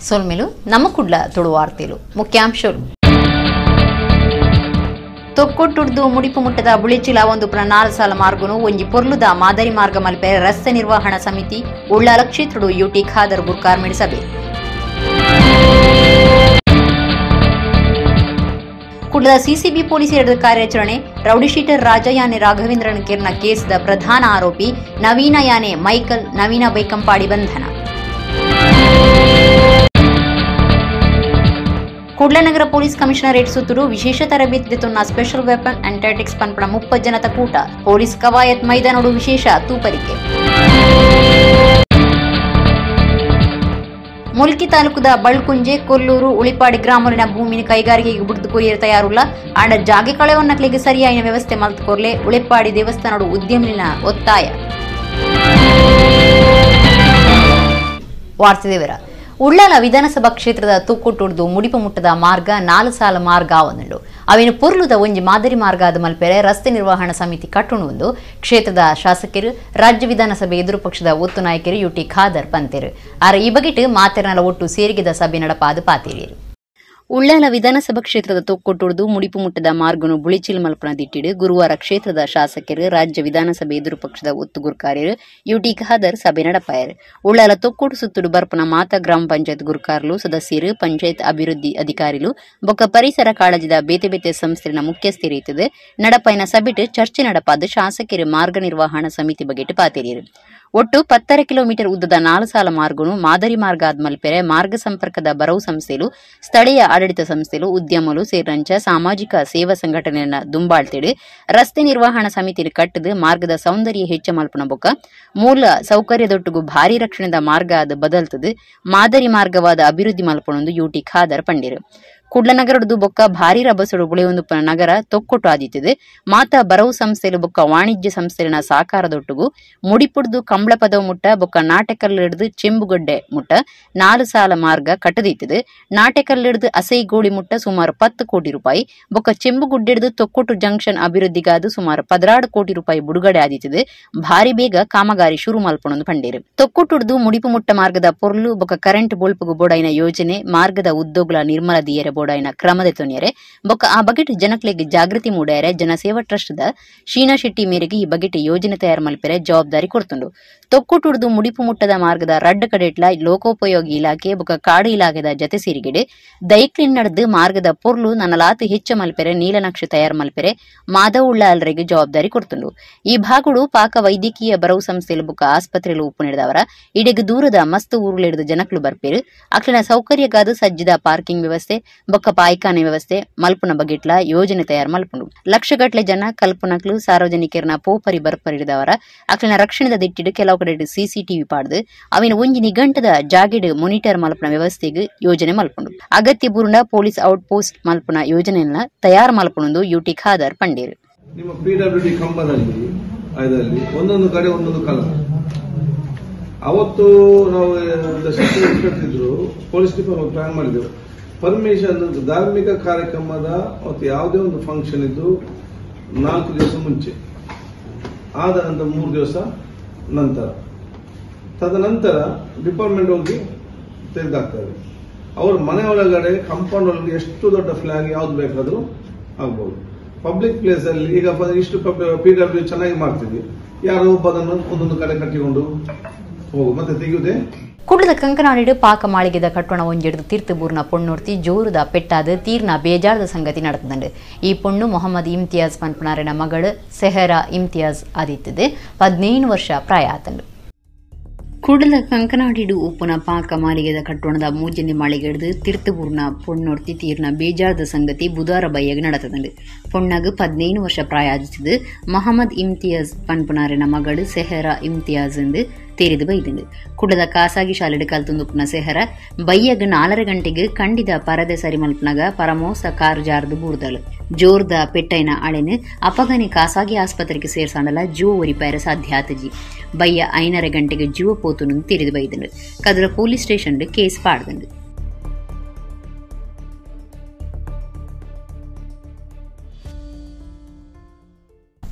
ಸೊಲ್ಮೆಲು ನಮ್ಮ ಕುಡ್ಲ ತುಳು ವಾರ್ತೆಲು ಮುಖ್ಯಾಂಶಗಳು. ತೊಕ್ಕೊಟ್ಟುಡ್ದು ಮುಡಿಪು ಮುಟ್ಟದ ಬುಳಿಚಿಲ ಒಂದು 4 ಸಾಲ ಮಾರ್ಗನು ಒಂಜಿ ಪೊರ್ಲುದ ಮಾದರಿ ಮಾರ್ಗ ಮಲ್ಪೆ ರಸ್ತೆ ನಿರ್ವಹಣಾ ಸಮಿತಿ ಉಳ್ಳಾಲ ಕ್ಷೇತ್ರಡು ಯುಟಿ ಖಾದರ್ ಗುರ್ಕಾರ್ಮೆಡ್ ಸಭೆ. ಕುಡ್ಲದ ಸಿಸಿಬಿ ಪೊಲೀಸರ ಕಾರ್ಯಾಚರಣೆ ರೌಡಿಶೀಟರ್ ರಾಜ ಯಾನೆ ರಾಘವೇಂದ್ರನ್ ಕಿರ್ನ ಕೇಸ್ದ ಪ್ರಧಾನ ಆರೋಪಿ ನವೀನ ಯಾನೆ ಮೈಕಲ್ ನವೀನ ಬೈಕಂಪಾಡಿ ಬಂಧನ. ಕುಡ್ಲನಗರ ಪೊಲೀಸ್ ಕಮಿಷನರೇಟ್ ಸುತ್ತೂರು ವಿಶೇಷ ತರಬೇತಿ ತುನ್ನ ಸ್ಪೆಷಲ್ ವೆಪನ್ ಅಂಡ್ ಟ್ಯಾಟಿಕ್ಸ್ ಪನ್ಪಣ 30 ಜನತ ಕೂಟ ಪೊಲೀಸ್ ಕವಾಯತ್ ಮೈದಾನೋಡು ವಿಶೇಷ ತೂಪರಿಕೆ. ಮುಲ್ಕಿ ತಾಲೂಕುದ ಬಳ್ಕುಂಜೆ ಕೊಲ್ಲೂರು ಉಳಿಪಾಡಿ ಗ್ರಾಮಲಿನ ಭೂಮಿನ ಕೈಗಾರಿಕೆಗೆ ಬುಡ್ದು ಕೊರಿಯರ್ ತಯಾರುಲ್ಲ ಆಂಡ ಜಾಗೆ ಕಳೆವನ್ನಕ್ಲಿಗೆ ಸರಿಯಾಯಿನ ವ್ಯವಸ್ಥೆ ಮಲ್ತುಕೊರ್ಲೆ ಉಳಿಪಾಡಿ ದೇವಸ್ಥಾನಡು ಉದ್ಯಮಿನ ಒತ್ತಾಯ. ವಾರ್ತೆ ಉಳ್ಳಾಲ ವಿಧಾನಸಭಾ ಕ್ಷೇತ್ರದ ತೂಕುಟುಡ್ದು ಮುಡಿಪು ಮುಟ್ಟದ ಮಾರ್ಗ 4 ಸಾಲ ಮಾರ್ಗ ಆವೊಂದುಂಡು. ಅವಿನ ಪೊರ್ಲುದ ಒಂಜಿ ಮಾದರಿ ಮಾರ್ಗ ಆದ ಮಲ್ಪೆರೆ ರಸ್ತೆ ನಿರ್ವಹಣಾ ಸಮಿತಿ ಕಟ್ಟುಣುಂದು ಕ್ಷೇತ್ರದ ಶಾಸಕರು ರಾಜ್ಯ ವಿಧಾನಸಭೆ ಎದುರು ಪಕ್ಷದ ಒತ್ತು ನಾಯಕರು ಯುಟಿ ಖಾದರ್ ಪಂತೆರು. ಆರ ಈ ಬಗೆಟ್ ಮಾತೆರ್ನಲ ಒಟ್ಟು ಸೇರಿಗೆದ ಸಭೆ ನಡಪಾದು ಪಾತೇರಿಯರು. ಉಳ್ಳಾಲ ವಿಧಾನಸಭಾ ಕ್ಷೇತ್ರದ ತೊಕ್ಕೊಟ್ಟುಡ್ದು ಮುಡಿಪು ಮುಟ್ಟದ ಮಾರ್ಗನು ಬುಳಿಚಿಲ್ ಮಲ್ಪನ ದಿಟ್ಟಿಡು ಗುರುವಾರ ಕ್ಷೇತ್ರದ ಶಾಸಕರು ರಾಜ್ಯ ವಿಧಾನಸಭೆ ಎದುರು ಪಕ್ಷದ ಒತ್ತು ಗುರ್ಕಾರ್ಯರು ಯುಟಿ ಖಾದರ್ ಸಭೆ ನಡಪಾಯರು. ಉಳ್ಳಾಲ ತೊಕ್ಕೊಟ್ಟು ಸುತ್ತುಡು ಬರ್ಪನ ಮಾತಾ ಗ್ರಾಮ ಪಂಚಾಯತ್ ಗುರ್ಕಾರ್ಲು ಸದಸ್ಯರು ಪಂಚಾಯತ್ ಅಭಿವೃದ್ಧಿ ಅಧಿಕಾರಿಲು ಬೊಕ್ಕ ಪರಿಸರ ಕಾಳಜಿದ ಬೇತೆ ಬೇತೆ ಸಂಸ್ಥೆನ ಮುಖ್ಯಸ್ಥರು ನಡಪಾಯಿನ ಸಭೆಟ್ ಚರ್ಚೆ ನಡಪಾದ ಶಾಸಕರು ಮಾರ್ಗ ನಿರ್ವಹಣಾ ಸಮಿತಿ ಬಗೆಟ್ ಪಾತೇರಿಯರು. ಒಟ್ಟು 10.5 ಕಿಲೋಮೀಟರ್ ಉದ್ದದ 4 ಸಾಲ ಮಾರ್ಗನು ಮಾದರಿ ಮಾರ್ಗ ಆದ್ಮಲ್ಪೆರೆ ಮಾರ್ಗ ಸಂಪರ್ಕದ ಬರವು ಸಂಸ್ಥೆಲು ಸ್ಥಳೀಯ ಆಡಳಿತ ಸಂಸ್ಥೆಲು ಉದ್ಯಮಲು ಸೇರಿದಂಚ ಸಾಮಾಜಿಕ ಸೇವಾ ಸಂಘಟನೆಯನ್ನ ದುಂಬಾಳ್ತಿಡು ರಸ್ತೆ ನಿರ್ವಹಣಾ ಸಮಿತಿ ಕಟ್ಟದು ಮಾರ್ಗದ ಸೌಂದರ್ಯ ಹೆಚ್ಚ ಮಲ್ಪನ ಬೊಕ್ಕ ಮೂಲ ಸೌಕರ್ಯದೊಟ್ಟುಗು ಭಾರಿ ರಕ್ಷಣೆದ ಮಾರ್ಗ ಅದು ಬದಲ್ತದು ಮಾದರಿ ಮಾರ್ಗವಾದ ಅಭಿವೃದ್ಧಿ ಮಲ್ಪನೊಂದು ಯುಟಿ ಖಾದರ್ ಪಂಡಿರು. ಕುಡ್ಲನಗರದ್ದು ಬೊಕ್ಕ ಭಾರಿ ರಭಸಡು ಬುಳೆಯೊಂದು ನಗರ ತೊಕ್ಕೊಟ್ಟು ಆದಿತ್ತಿದೆ. ಮಾತಾ ಬರವು ಸಂಸ್ಥೆಲು ಬೊಕ್ಕ ವಾಣಿಜ್ಯ ಸಂಸ್ಥೆಲಿನ ಸಾಕಾರದೊಟ್ಟುಗು ಮುಡಿಪುಡ್ದು ಕಂಬಳಪದವು ಮುಟ್ಟ ಬೊಕ್ಕ ನಾಟಕಲ್ಲಿಡ್ದು ಚೆಂಬುಗಡ್ಡೆ ಮುಟ್ಟ 4 ಸಾಲ ಮಾರ್ಗ ಕಟ್ಟದಿತ್ತಿದೆ. ನಾಟಕಲ್ಲಿಡ್ದು ಅಸೈಗೋಳಿ ಮುಟ್ಟ ಸುಮಾರು 10 ಕೋಟಿ ರೂಪಾಯಿ ಬೊಕ್ಕ ಚೆಂಬುಗುಡ್ಡೆಡ್ದು ತೊಕ್ಕೊಟ್ಟು ಜಂಕ್ಷನ್ ಅಭಿವೃದ್ಧಿಗಾದು ಸುಮಾರು 16 ಕೋಟಿ ರೂಪಾಯಿ ಬಿಡುಗಡೆ ಆದಿತ್ತಿದೆ. ಭಾರಿ ಬೇಗ ಕಾಮಗಾರಿ ಶುರು ಮಲ್ಪಣೊಂದು ಪಂಡೇರು. ತೊಕ್ಕೊಟ್ಟುಡ್ದು ಮುಡಿಪು ಮುಟ್ಟ ಮಾರ್ಗದ ಪೊರ್ಲು ಬೊಕ್ಕ ಕರೆಂಟ್ ಬೊಲ್ಪುಗು ಬೋಡೈನ ಯೋಜನೆ ಮಾರ್ಗದ ಉದ್ದೋಗುಲ ನಿರ್ಮಲ ದಿಯರೆ ಕ್ರಮದ ತೊನಿಯರೆ ಬೊಕ್ಕ ಆ ಬಗೆಟ್ ಜನಕ್ಲೆಗ್ ಜಾಗೃತಿ ಮೂಡ್ಯಾರೆ ಜನಸೇವಾ ಟ್ರಸ್ಟ್ the Sheena Shetty ಮೇರೆಗೆ ಈ ಬಗೆಟ್ ಯೋಜನೆ ತಯಾರು ಮಲ್ಪೆರೆ ಜವಾಬ್ದಾರಿ ಕೊಡ್ತುಂಡು. ತೊಕ್ಕೊಟ್ಟುಡ್ದು ಮುಡಿಪು ಮುಟ್ಟದ ಮಾರ್ಗದ ರಡ್ಡ ಕಡೆಟ್ಲ ಲೋಕೋಪಯೋಗಿ ಇಲಾಖೆ ಬೊಕ್ಕ ಕಾಡು ಇಲಾಖೆದ ಜತೆ ಸೇರಿಗೆಡೆ ದೈಕ್ಲಿನ್ ನಡೆದು ಮಾರ್ಗದ ಪೊರ್ಲು ನನ್ನಲಾತು ಹೆಚ್ಚ ಮಲ್ಪೆರೆ ನೀಲನಕ್ಷೆ ತಯಾರು ಮಲ್ಪೆರೆ ಮಾಧವ ಉಳ್ಳಾಲರಿಗೆ ಜವಾಬ್ದಾರಿ ಕೊಡ್ತುಂಡು. ಈ ಭಾಗಡು ಪಾಕ ವೈದ್ಯಕೀಯ ಬರವು ಸಂಸ್ಥೆಲು ಬೊಕ್ಕ ಆಸ್ಪತ್ರೆಲು ಉಪ್ಪು ನೀಡಿದವರ ಇಡೆಗ್ ದೂರದ ಮಸ್ತ್ ಊರುಲೆಡ್ದು ಜನಕ್ಲು ಬರ್ಪೇರು. ಅಕ್ಲಿನ ಸೌಕರ್ಯಗಾದ ಸಜ್ಜಿದ ಪಾರ್ಕಿಂಗ್ ವ್ಯವಸ್ಥೆ ಬೊಕ್ಕ ಪಾಯ್ಖಾನೆ ವ್ಯವಸ್ಥೆ ಮಲ್ಪುನ ಬಗೆಟ್ಲ ಯೋಜನೆ ತಯಾರು ಮಲ್ಪುಂಡು. ಲಕ್ಷಗಟ್ಲೆ ಜನ ಕಲ್ಪನಕ್ಲು ಸಾರ್ವಜನಿಕರನ ಪೋಪರಿ ಬರ್ಪರಿದವರ ಅಕ್ಲಿನ ರಕ್ಷಣೆದ ದಿಟ್ಟಿಡು ಕೆಲವು ಕಡೆ ಸಿಸಿಟಿವಿ ಪಾಡ್ದು ಅವಿನ ಒಂಜಿ ನಿಘಂಟದ ಜಾಗೆಡ್ ಮೊನಿಟರ್ ಮಲ್ಪುನ ವ್ಯವಸ್ಥೆಗೆ ಯೋಜನೆ ಮಲ್ಪುಂಡು. ಅಗತ್ಯ ಬೂರುಂಡ ಪೊಲೀಸ್ ಔಟ್ ಪೋಸ್ಟ್ ಮಲ್ಪುನ ಯೋಜನೆಯನ್ನ ತಯಾರು ಮಲ್ಪುಂಡು ಯುಟಿ ಖಾದರ್ ಪಂಡೇರು. ನಿಮ್ಮ ಪಿಡಬ್ಲ್ಯೂಡಿ ಕಂಬದಲ್ಲಿ ಅದರಲ್ಲಿ ಒಂದೊಂದು ಕಡೆ ಒಂದೊಂದು ಕಲರ್. ಅವತ್ತು ನಾವು ಇನ್ಸ್ಪೆಕ್ಟರ್ ಇದ್ರು, ಪೊಲೀಸ್ ಡಿಪಾರ್ಟ್ಮೆಂಟ್ ಪ್ಲಾನ್ ಮಾಡಿದೆವು. ಪರ್ಮಿಷನ್ ಧಾರ್ಮಿಕ ಕಾರ್ಯಕ್ರಮದ ಮತ್ತು ಯಾವುದೇ ಒಂದು ಫಂಕ್ಷನ್ ಇದ್ದು 4 ದಿವಸ ಮುಂಚೆ, ಆದ ನಂತರ 3 ದಿವಸ ನಂತರ, ತದನಂತರ ಡಿಪಾರ್ಟ್ಮೆಂಟ್ ಹೋಗಿ ತೆಗೆದಾಕ್ತಾರೆ. ಅವ್ರ ಮನೆ ಒಳಗಡೆ ಕಾಂಪೌಂಡ್ ಒಳಗಡೆ ಎಷ್ಟು ದೊಡ್ಡ ಫ್ಲಾಗ್ ಯಾವ್ದು ಬೇಕಾದರೂ ಆಗ್ಬೋದು. ಪಬ್ಲಿಕ್ ಪ್ಲೇಸ್ ಅಲ್ಲಿ ಈಗ ಇಷ್ಟು ಪಿಡಬ್ಲ್ಯೂ ಚೆನ್ನಾಗಿ ಮಾಡ್ತಿದ್ವಿ, ಯಾರೋ ಒಬ್ಬ ಅದನ್ನು ಒಂದೊಂದು ಕಡೆ ಕಟ್ಟಿಕೊಂಡು ಹೋಗು ಮತ್ತೆ ತೆಗೆಯುವುದೇ. ಕುಡ್ಲದ ಕಂಕನಾಡಿಡು ಪಾಕ ಮಾಳಿಗೆದ ಕಟ್ಟೋಣ ಒಂಜೆಡ್ದು ತೀರ್ಥ ಬೂರ್ನ ಪೊಣ್ಣೊರ್ತಿ ಜೋರುದ ಪೆಟ್ಟಾದ ತೀರ್ನ ಬೇಜಾರದ ಸಂಗತಿ ನಡೆತದಂಡು. ಈ ಪೊಣ್ಣು ಮೊಹಮ್ಮದ್ ಇಮ್ತಿಯಾಜ್ ಪನ್ಪನಾರಿನ ಮಗಳು ಸೆಹರಾ ಇಮ್ತಿಯಾಜ್ ಆದಿತ್ತದೆ. 15 ವರ್ಷ ಪ್ರಾಯ ಆತಂಡು. ಕುಡಲ ಕಂಕನಾಡಿಡು ಉಪ್ಪುನ ಪಾಕ ಮಾಲಿಗೆದ ಕಟ್ಟೋಣದ ಮೂಜನೆ ಮಾಳಿಗೆಡ್ದು ತಿರ್ತುಬೂರ್ನ ಪೊಣ್ಣೊರ್ತಿ ತೀರ್ನ ಬೇಜಾರದ ಸಂಗತಿ ಬುಧಾರ ಬೈಯಾಗ ನಡೆತದಂಡು. ಪೊಣ್ಣಗ್ 15 ವರ್ಷ ಪ್ರಾಯ ಆದಿತ್ತದು. ಮೊಹಮ್ಮದ್ ಇಮ್ತಿಯಾಜ್ ಪನ್ಪುನಾರಿನ ಮಗಳು ಸೆಹರಾ ಇಮ್ತಿಯಾಜ್ ಎಂದು ತೇರಿದು ಬೈದಂಡು. ಕುಡದ ಖಾಸಗಿ ಶಾಲೆಡು ಕಲ್ತುಂದುಪ್ಪುನ ಸೆಹರ ಬೈಯಗ್ 4.5 ಗಂಟೆಗೆ ಕಂಡಿದ ಪರದೆ ಸರಿ ಮಲ್ಪನಾಗ ಪರಮೋಸ ಕಾರು ಜಾರ್ದು ಬೂರ್ದಳು. ಜೋರ್ದ ಪೆಟ್ಟೈನ ಅಳೆನು ಅಪಗನೆ ಖಾಸಗಿ ಆಸ್ಪತ್ರೆಗೆ ಸೇರ್ಸಾಂಡಲ ಜೀವ ಒರಿಪಾಯರ ಸಾಧ್ಯ ಆತಜಿ. ಬಯ್ಯ 5.5 ಗಂಟೆಗೆ ಜೀವ ಪೋತುನು ತೆರೆದು ಬೈದಂಡು. ಕದ್ರ ಪೊಲೀಸ್ ಸ್ಟೇಷನ್ ಕೇಸ್ ಪಾಡ್ದಂಡು.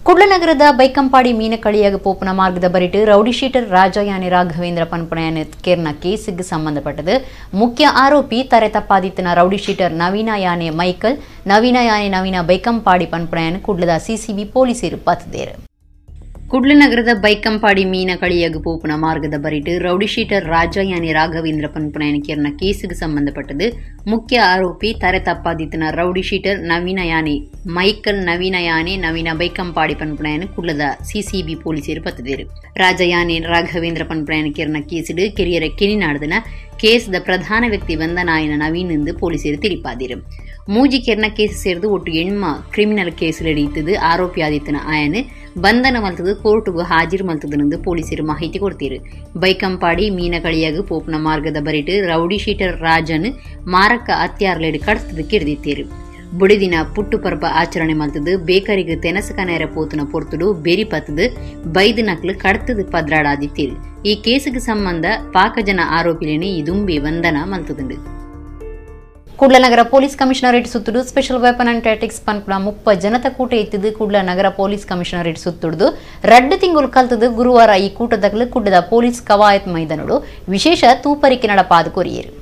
ಕುಡ್ಲನಗರದ ಬೈಕಂಪಾಡಿ ಮೀನಕಳಿಯಾಗ ಪೋಪನ ಮಾರ್ಗದ ಬರಿಟು ರೌಡಿ ಶೀಟರ್ ರಾಜಯಾನಿ ರಾಘವೇಂದ್ರ ಪನ್ಪಣೆಯನ್ನು ಕೇರ್ನ ಕೇಸಿಗೆ ಸಂಬಂಧಪಟ್ಟது. ಮುಖ್ಯ ಆರೋಪಿ ತರೆ ತಪ್ಪಾದಿತ್ತನ ರೌಡಿ ಶೀಟರ್ ನವೀನ ಯಾನೆ ಮೈಕಲ್, ನವೀನ ಯಾನೆ ನವೀನ ಬೈಕಂಪಾಡಿ ಪನ್ಪಣೆಯನ್ನು ಕುಡ್ಲದ ಸಿಸಿಬಿ ಪೊಲೀಸರು ಪತ್ತದೇರು. ಕುಡ್ಲನಗರದ ಬೈಕಂಪಾಡಿ ಮೀನಕಳಿಯಾಗ ಪೋಪನ ಮಾರ್ಗದ ಬರಿಟು ರೌಡಿ ಶೀಟರ್ ರಾಜಯಾನಿ ರಾಘವೇಂದ್ರ ಪನ್ಪಣೆಯನ್ನು ಕೇರ್ನ ಕೇಸಿಗೆ ಸಂಬಂಧಪಟ್ಟದು. ಮುಖ್ಯ ಆರೋಪಿ ತರೆ ತಪ್ಪಾದಿತ್ತನ ರೌಡಿ ಶೀಟರ್ ನವೀನ ಯಾನೆ ಮೈಕಲ್, ನವೀನ ಯಾನೆ ನವೀನ ಬೈಕಂಪಾಡಿ ಪನ್ಪಣೆಯನ್ನು ಕುಡ್ಲದ ಸಿಸಿಬಿ ಪೊಲೀಸರು ಪತ್ತದೇರು. ರಾಜಯಾನೆ ರಾಘವೇಂದ್ರ ಪನ್ಪಣೆಯನ್ನು ಕೇರ್ನ ಕೇಸಿಡು ಕೆರಿಯರ ಕೆನಿನಾಡ್ದನ ಕೇಸ್ದ ಪ್ರಧಾನ ವ್ಯಕ್ತಿ ಬಂಧನಾಯನ ನವೀನ್ ಎಂದು ಪೊಲೀಸರು ತಿಳಿಪಾದಿರು. ಮೂಜಿ ಕೆರ್ನ ಕೇಸ್ ಸೇರಿದು ಒಟ್ಟು ಎಣ್ಮ ಕ್ರಿಮಿನಲ್ ಕೇಸ್ ನಡೆಯುತ್ತದೆ. ಆರೋಪಿ ಆದಿತ್ತನ ಆಯನ ಬಂಧನ ಮಲ್ತದು ಕೋರ್ಟ್ಗೂ ಹಾಜಿರು ಮಲ್ತದನೆಂದು ಪೊಲೀಸರು ಮಾಹಿತಿ ಕೊಡ್ತೀರು. ಬೈಕಂಪಾಡಿ ಮೀನಕಳಿಯಾಗ ಪೋಪ್ನ ಮಾರ್ಗದ ಬರಿಟು ರೌಡಿ ಶೀಟರ್ ರಾಜನ್ ಮಾರಕ ಅತ್ಯಾರ್ಲೆಡ್ ಕಡ್ತದ ಕಿಡಿದಿತ್ತೀರು. ಬುಡಿದಿನ ಪುಟ್ಟು ಪರ್ಬ ಆಚರಣೆ ಮಲ್ತದು ಬೇಕರಿಗೆ ತೆನಸ ಕನೇರ ಪೋತನ ಪೊರ್ತುಡು ಬೆರಿ ಪತ್ತದು ಬೈದು ನಕ್ಲು ಕಡ್ತದು ಪದ್ರಾಡಾದಿತ್ತೀರು. ಈ ಕೇಸಿಗೆ ಸಂಬಂಧ ಪಾಕ ಜನ ಆರೋಪಿಲೇನೆ ಇದುಂಬಿ ಬಂಧನ ಮಲ್ತದುಂಡು. ಕುಡ್ಲನಗರ ಪೊಲೀಸ್ ಕಮಿಷನರೇಟ್ ಸುತ್ತುಡು special weapon and tactics ಪನ್ಪುನ 30 ಜನತ ಕೂಟ ಇತ್ತಿದ್ದು ಕುಡ್ಲ ನಗರ ಪೊಲೀಸ್ ಕಮಿಷನರೇಟ್ ಸುತ್ತುಡ್ದು 2 ತಿಂಗಳು ಕಲ್ತದು ಗುರುವಾರ ಈ ಕೂಟದಗಲು ಕುಡ್ಲದ ಪೊಲೀಸ್ ಕವಾಯತ್ ಮೈದಾನಡು ವಿಶೇಷ ತೂಪರಿಕೆ ನಡಪಾದ ಕೊರಿಯರು.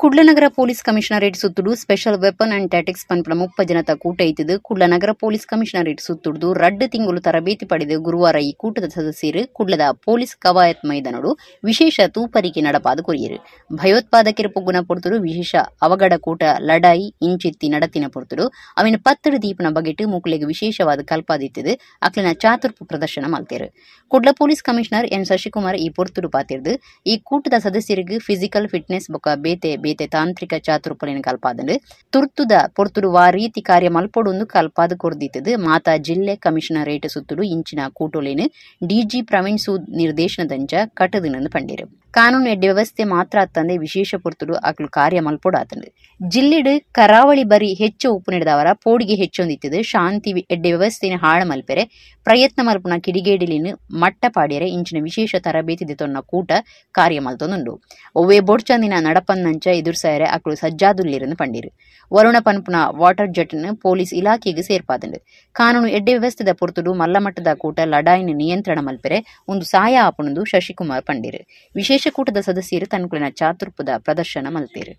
ಕುಡ್ಲನಗರ ಪೊಲೀಸ್ ಕಮಿಷನರೇಟ್ ಸುತ್ತುಡು special weapon and tactics ಪನ್ಪುನ 30 ಜನತ ಕೂಟ ಇತ್ತಿದ್ದು ಕುಡ್ಲನಗರ ಪೊಲೀಸ್ ಕಮಿಷನರೇಟ್ ಸುತ್ತುಡ್ದು 2 ತಿಂಗಳು ತರಬೇತಿ ಪಡೆದು ಗುರುವಾರ ಈ ಕೂಟದ ಸದಸ್ಯರು ಕುಡ್ಲದ ಪೊಲೀಸ್ ಕವಾಯತ್ ಮೈದಾನಡು ವಿಶೇಷ ತೂಪರಿಕೆ ನಡಪಾದ ಕೊರಿಯರು. ಭಯೋತ್ಪಾದಕರ ಪೊಗ್ಗುನ ಪೊರ್ತುಡು ವಿಶೇಷ ಅವಗಡ ಕೂಟ ಲಡಾಯಿ ಇಂಚಿತ್ತಿ ನಡತಿನ ಪೊರ್ತುಡು ಅವಿನ ಪತ್ತಡು ದೀಪನ ಬಗೆಟ್ ಮೂಕುಲೆಗೆ ವಿಶೇಷವಾದ ಕಲ್ಪಾದಿತ್ತಿದ್ದು ಅಕ್ಲಿನ ಚಾತುರ್ಪು ಪ್ರದರ್ಶನ ಮಲ್ತೇರು. Kudla police commissioner N Shashikumar ಈ ಪೊರ್ತುಡು ಪಾತಿರ್ದು ಈ ಕೂಟದ ಸದಸ್ಯರಿಗೆ ಫಿಸಿಕಲ್ ಫಿಟ್ನೆಸ್ ಬೊಕ ಬೇತೆ ಬೇತೆ ತಾಂತ್ರಿಕ ಚಾತುರ್ಪಲಿನ ಕಲ್ಪಾದಂಡು ತುರ್ತುದ ಪೊರ್ತುಡು ವಾ ರೀತಿ ಕಾರ್ಯ ಮಲ್ಪೊಡೊಂದು ಕಲ್ಪಾದ ಕೊರ್ದಿತ್ತದು. ಮಾತಾ ಜಿಲ್ಲೆ ಕಮಿಷನರೇಟ್ ಸುತ್ತುಡು ಇಂಚಿನ ಕೂಟೊಲೇನು ಡಿಜಿ ಪ್ರವೀಣ್ ಸೂದ್ ನಿರ್ದೇಶನದಂಚ ಕಟದಿನಂದು ಪಂಡೀರು. ಕಾನೂನು ಎಡ್ಡೆ ವ್ಯವಸ್ಥೆ ಮಾತ್ರ ಅತ್ತಂದೆ ವಿಶೇಷ ಪೊರ್ತುಡು ಅಕ್ಲು ಕಾರ್ಯ ಮಲ್ಪೊಡಾತಂಡು. ಜಿಲ್ಲೆಡು ಕರಾವಳಿ ಬರಿ ಹೆಚ್ಚು ಉಪ್ಪು ನೀಡಿದವರ ಪೋಡಿಗೆ ಹೆಚ್ಚೊಂದಿತ್ತದು. ಶಾಂತಿ ಎಡ್ಡೆ ವ್ಯವಸ್ಥೆನ ಹಾಳು ಮಲ್ಪೆರೆ ಪ್ರಯತ್ನ ಮಲ್ಪುನ ಕಿಡಿಗೇಡಿಲಿನ ಮಟ್ಟ ಪಾಡ್ಯರೆ ಇಂಚಿನ ವಿಶೇಷ ತರಬೇತಿ ತೊನ್ನ ಕೂಟ ಕಾರ್ಯ ಮಲ್ತೊಂದುಂಡು. ಒವ್ವೇ ಬೊಡ್ಚಂದಿನ ನಡಪನ್ನಂಚ ಎದುರ್ಸಾಯರೆ ಅಕ್ಲು ಸಜ್ಜಾದುಲ್ಲಿರನ್ನು ಪಂಡಿರು. ವರುಣ ಪನ್ಪುನ ವಾಟರ್ ಜೆಟ್ನ ಪೊಲೀಸ್ ಇಲಾಖೆಗೆ ಸೇರ್ಪಾದಂಡು. ಕಾನೂನು ಎಡ್ಡೆ ವ್ಯವಸ್ಥೆದ ಪೊರ್ತುಡು ಮಲ್ಲಮಟ್ಟದ ಕೂಟ ಲಡಾಯಿನ ನಿಯಂತ್ರಣ ಮಲ್ಪೆರೆ ಒಂದು ಸಾಯ ಆಪುಣಂದು ಶಶಿಕುಮಾರ್ ಪಂಡಿರು. ವಿಶೇಷ ಕೂಟದ ಸದಸ್ಯರು ತನ್ಕುಲಿನ ಚಾತುರ್ಪುದ ಪ್ರದರ್ಶನ ಮಲ್ತೇರು.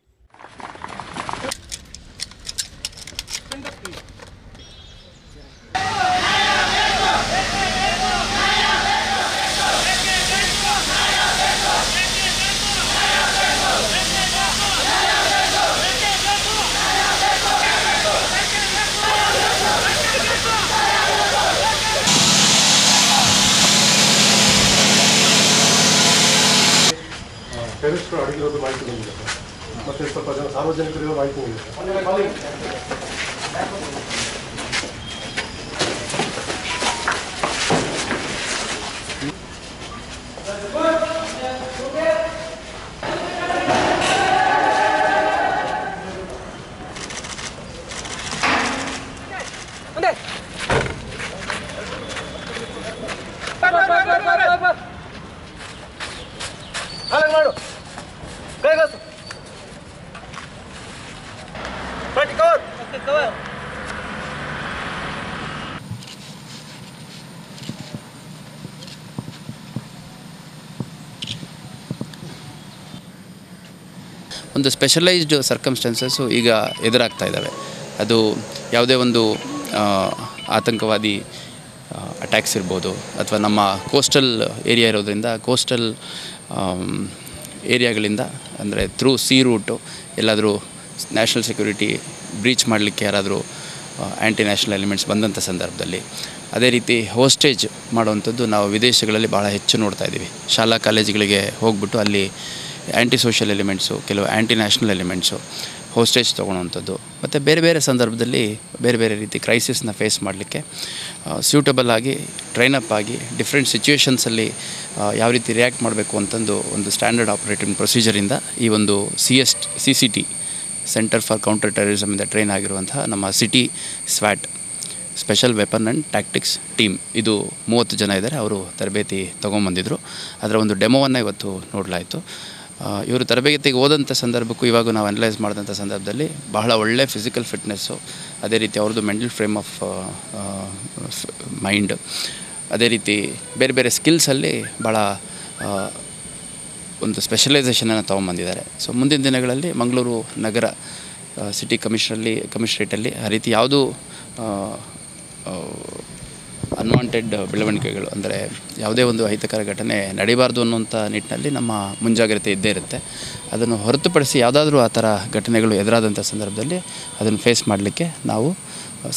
ಟೆರರಿಸ್ಟರು ಅಡಗಿರೋದು ಮಾಹಿತಿ ಬಂದಿದೆ ಸರ್, ಮತ್ತು ಸ್ವಲ್ಪ ಜನ ಸಾರ್ವಜನಿಕರಿಗೂ ಮಾಹಿತಿ ಬಂದಿದೆ. ಒಂದು ಸ್ಪೆಷಲೈಸ್ಡ್ ಸರ್ಕಮ್ಸ್ಟೆನ್ಸಸ್ಸು ಈಗ ಎದುರಾಗ್ತಾ ಇದ್ದಾವೆ. ಅದು ಯಾವುದೇ ಒಂದು ಆತಂಕವಾದಿ ಅಟ್ಯಾಕ್ಸ್ ಇರ್ಬೋದು, ಅಥವಾ ನಮ್ಮ ಕೋಸ್ಟಲ್ ಏರಿಯಾ ಇರೋದರಿಂದ ಕೋಸ್ಟಲ್ ಏರಿಯಾಗಳಿಂದ ಅಂದರೆ through C route ಎಲ್ಲಾದರೂ national security breach ಮಾಡಲಿಕ್ಕೆ ಯಾರಾದರೂ ಆ್ಯಂಟಿ ನ್ಯಾಷನಲ್ ಎಲಿಮೆಂಟ್ಸ್ ಬಂದಂಥ ಸಂದರ್ಭದಲ್ಲಿ, ಅದೇ ರೀತಿ ಹೋಸ್ಟೇಜ್ ಮಾಡುವಂಥದ್ದು ನಾವು ವಿದೇಶಗಳಲ್ಲಿ ಭಾಳ ಹೆಚ್ಚು ನೋಡ್ತಾ ಇದ್ದೀವಿ. ಶಾಲಾ ಕಾಲೇಜುಗಳಿಗೆ ಹೋಗ್ಬಿಟ್ಟು ಅಲ್ಲಿ ಆ್ಯಂಟಿ ಸೋಷಿಯಲ್ ಎಲಿಮೆಂಟ್ಸು, ಕೆಲವು ಆ್ಯಂಟಿ national elements hostage ತೊಗೊಳ್ಳೋವಂಥದ್ದು, ಮತ್ತು ಬೇರೆ ಬೇರೆ ಸಂದರ್ಭದಲ್ಲಿ ಬೇರೆ ಬೇರೆ ರೀತಿ ಕ್ರೈಸಿಸ್ನ ಫೇಸ್ ಮಾಡಲಿಕ್ಕೆ ಸ್ಯೂಟಬಲ್ ಆಗಿ ಟ್ರೈನಪ್ ಆಗಿ ಡಿಫ್ರೆಂಟ್ ಸಿಚುವೇಷನ್ಸಲ್ಲಿ ಯಾವ ರೀತಿ ರಿಯಾಕ್ಟ್ ಮಾಡಬೇಕು ಅಂತಂದು ಒಂದು ಸ್ಟ್ಯಾಂಡರ್ಡ್ ಆಪ್ರೇಟಿಂಗ್ ಪ್ರೊಸೀಜರಿಂದ ಈ ಒಂದು CCT centre for counter ಟೆರರಿಸಮಿಂದ train ಆಗಿರುವಂತಹ ನಮ್ಮ city SWAT special weapon and tactics team, ಇದು 30 ಜನ ಇದ್ದಾರೆ. ಅವರು ತರಬೇತಿ ತೊಗೊಂಬಂದಿದ್ದರು. ಅದರ ಒಂದು ಡೆಮೋವನ್ನು ಇವತ್ತು ನೋಡಲಾಯಿತು. ಇವರು ತರಬೇತಿಗೆ ಹೋದಂಥ ಸಂದರ್ಭಕ್ಕೂ ಇವಾಗ ನಾವು ಅನಲೈಸ್ ಮಾಡಿದಂಥ ಸಂದರ್ಭದಲ್ಲಿ ಬಹಳ ಒಳ್ಳೆಯ ಫಿಸಿಕಲ್ ಫಿಟ್ನೆಸ್ಸು, ಅದೇ ರೀತಿ ಅವ್ರದ್ದು mental frame of mind, ಅದೇ ರೀತಿ ಬೇರೆ ಬೇರೆ ಸ್ಕಿಲ್ಸಲ್ಲಿ ಭಾಳ ಒಂದು ಸ್ಪೆಷಲೈಸೇಷನನ್ನು ತೊಗೊಂಬಂದಿದ್ದಾರೆ. ಸೊ ಮುಂದಿನ ದಿನಗಳಲ್ಲಿ ಮಂಗಳೂರು ನಗರ ಸಿಟಿ ಕಮಿಷನರೇಟಲ್ಲಿ ಆ ರೀತಿ ಯಾವುದೂ ಅನ್ವಾಂಟೆಡ್ ಬೆಳವಣಿಗೆಗಳು ಅಂದರೆ ಯಾವುದೇ ಒಂದು ಅಹಿತಕರ ಘಟನೆ ನಡೀಬಾರ್ದು ಅನ್ನುವಂಥ ನಿಟ್ಟಿನಲ್ಲಿ ನಮ್ಮ ಮುಂಜಾಗ್ರತೆ ಇದ್ದೇ ಇರುತ್ತೆ. ಅದನ್ನು ಹೊರತುಪಡಿಸಿ ಯಾವುದಾದ್ರೂ ಆ ಥರ ಘಟನೆಗಳು ಎದುರಾದಂಥ ಸಂದರ್ಭದಲ್ಲಿ ಅದನ್ನು ಫೇಸ್ ಮಾಡಲಿಕ್ಕೆ ನಾವು